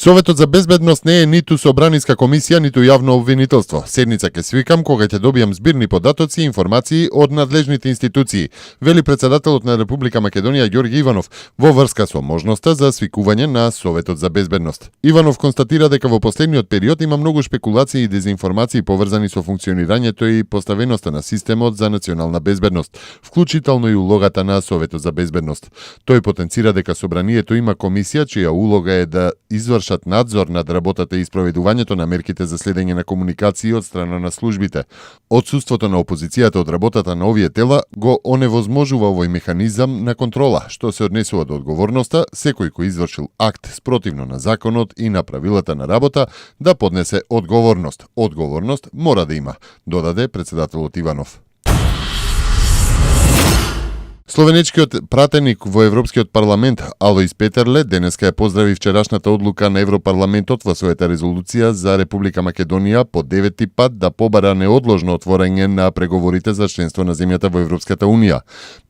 Советот за безбедност не е ниту собраниска комисија, ниту јавно обвинителство. Седница ќе свикам кога ќе добијам збирни податоци и информации од надлежните институции, вели председателот на Република Македонија Ѓорги Иванов во врска со можноста за свикување на Советот за безбедност. Иванов констатира дека во последниот период има многу шпекулации и дезинформации поврзани со функционирањето и поставеноста на системот за национална безбедност, вклучително и улогата на Советот за безбедност. Тој потенцира дека собранието има комисија чија улога е да извршат надзор над работата и спроведувањето на мерките за следење на комуникации од страна на службите. Отсуството на опозицијата од работата на овие тела го оневозможува овој механизам на контрола, што се однесува до одговорноста секој кој извршил акт спротивно на законот и на правилата на работа да поднесе одговорност. Одговорност мора да има, додаде председателот Иванов. Словенечкиот пратеник во Европскиот парламент Алојс Петерле денеска ја поздрави вчерашната одлука на Европарламентот во својата резолуција за Република Македонија по 9-ти пат да побара неодложно отворање на преговорите за членство на земјата во Европската унија.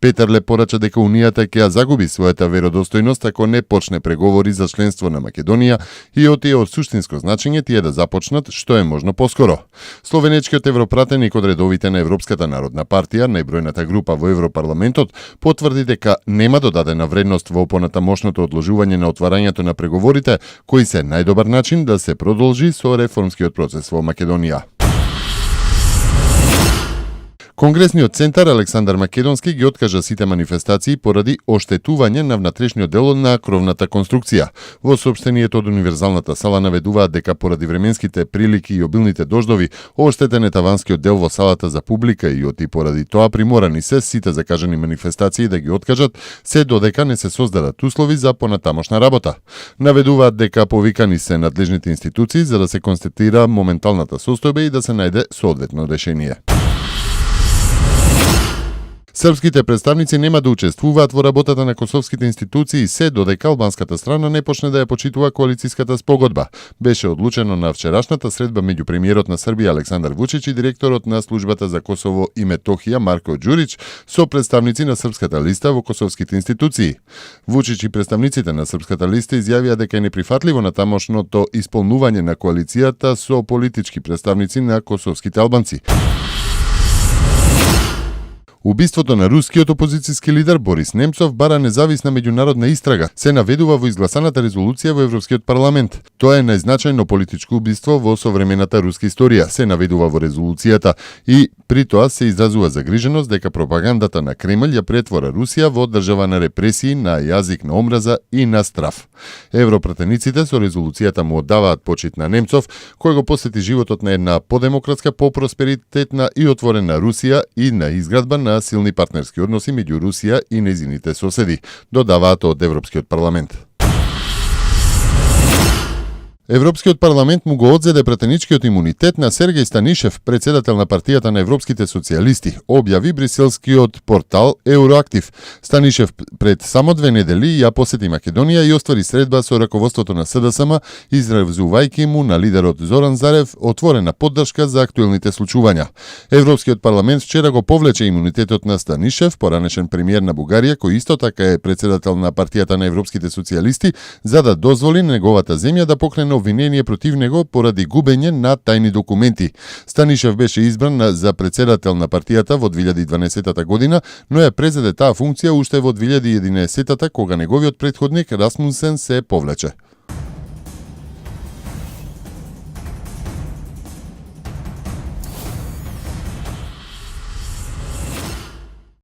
Петерле порача дека унијата ќе ја загуби својата веродостојност ако не почне преговори за членство на Македонија и од суштинско значење тие да започнат што е можно поскоро. Словенечкиот европратеник од редовите на Европската народна партија, најбројната група во Европарламентот, потврди дека нема додадена вредност во понатамошното одложување на отварањето на преговорите, кои се најдобар начин да се продолжи со реформскиот процес во Македонија. Конгресниот центар Александар Македонски ги откажа сите манифестации поради оштетување на внатрешниот дел на кровната конструкција. Во соопштението од Универзалната сала наведуваат дека поради временските прилики и обилните дождови, оштетен е таванскиот дел во салата за публика и поради тоа приморани се сите закажани манифестации да ги откажат, се додека не се создадат услови за понатамошна работа. Наведуваат дека повикани се надлежните институции за да се констатира моменталната состојба и да се најде соодветно решение. Српските представници нема да учествуваат во работата на косовските институции се додека албанската страна не почне да ја почитува коалициската спогодба. Беше одлучено на вчерашната средба меѓу премиерот на Србија Александар Вучич и директорот на службата за Косово и Метохија Марко Ѓурич со представници на српската листа во косовските институции. Вучич и представниците на српската листа изјавија дека е неприфатливо на тамошното исполнување на коалицијата со политички представници на косовските албанци. Убиството на рускиот опозицијски лидер Борис Немцов бара независна меѓународна истрага, се наведува во изгласаната резолуција во Европскиот парламент. Тоа е најзначајно политичко убиство во современата руска историја, се наведува во резолуцијата и при тоа се изразува загриженост дека пропагандата на Кремљ ја претвора Русија во држава на репресии, на јазик на омраза и на страф. Европратениците со резолуцијата му оддаваат почит на Немцов, кој го посвети животот на една подемократска, попросперитетна и отворена Русија и на изградба на силни партнерски односи меѓу Русија и нејзините соседи, додаваат од Европскиот парламент. Европскиот парламент му го одзеде пратеничкиот имунитет на Сергеј Станишев, председател на партијата на европските социјалисти, објави бриселскиот портал Евроактив. Станишев пред само 2 недели ја посети Македонија и оствари средба со раководството на СДСМ, изразувајќи му на лидерот Зоран Зарев отворена поддршка за актуелните случувања. Европскиот парламент вчера го повлече имунитетот на Станишев, поранешен премиер на Бугарија, кој исто така е председател на партијата на европските социјалисти, за да дозволи неговата земја да покрене обвинение против него поради губење на тајни документи. Станишев беше избран за председател на партијата во 2012 година, но ја презеде таа функција уште во 2011 кога неговиот претходник Расмунсен се повлече.